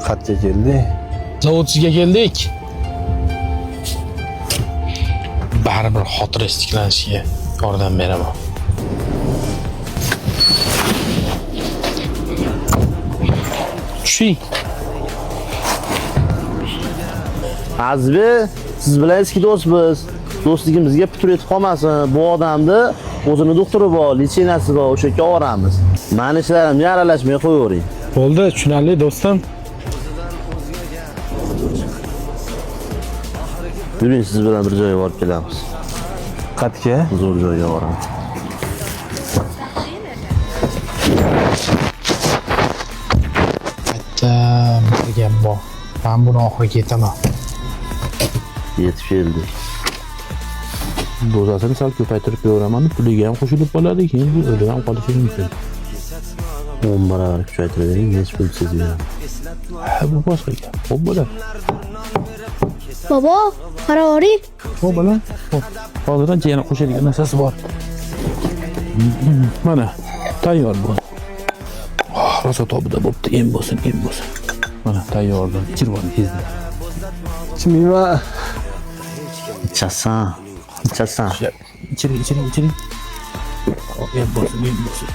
Qayerga keldik? Zavodchiga keldik. Baribir xotirangiz tiklanishiga yordam beraman. Tushing. Azizbek, siz bilan eski do'stmiz. Do'stligimizga putur yetib qolmasin. Bu odamni o'zini doktori bor, lecheniyasi bor, o'sha yerga boramiz. Mani ishlarimga aralashmay qo'yavering. Bo'ldi, tushunarli do'stim. Yuring, siz bilan bir joyga borib kelamiz. Qayerga? Zo'r joyga boramiz. Bitta bir gap bor. Men buni oxiriga yetaman. Yetib keldik. Dozasini sal ko'paytirib beraman, puliga ham qo'shilib qoladi, keyin bu o'lib ham qolishi mumkin. 10 barobar kuchaytirib bering, hech pul sezmayman. Ha, bu boshqa gap. Xo'p bo'ladi. Bobo, qaravoring. Xo'p bola. Xo'p. Hozir ancha yana qo'shadigan narsasi bor. Mana tayyor bu. Oh, rosa tobida bo'pti. Em bo'lsin, em bo'lsin. Mana tayyordir. Ichirib tezda. Ichmayman. Ichasan. Ichasan. Ichiring, ichiring, ichiring. Oh, em bo'lsin, em bo'lsin.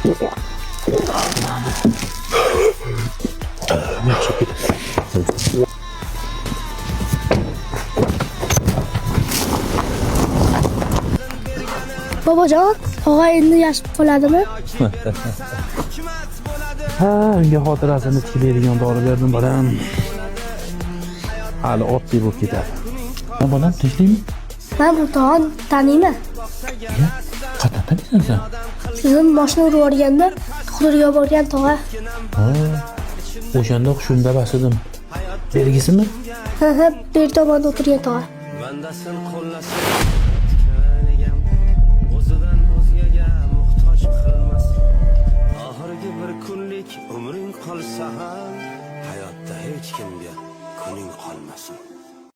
Yaxshi ketadi. Bobojon, tog'a endi yashib qoladimi? Ha, unga xotirasini tiklaydigan dori berdim bolam. Hali oddiy bo'lib ketadi. Ha, bolam, tinchlikmi? Men bu tog'ani taniyman. Qayerdan taniysan sen? Sizni mashina urib yuborganda doktorga borgan tog'a. O'shanda hushimda bas edim. Bergisimi? Ha, ha, beri tomonda o'tirgan tog'a. Bandasin qo'llasin tikanigam, o'zidan o'zgaga muhtoj qilmas. Oxirgi bir kunlik umring qolsa ham, hayotda hech kimga kuning qolmasin.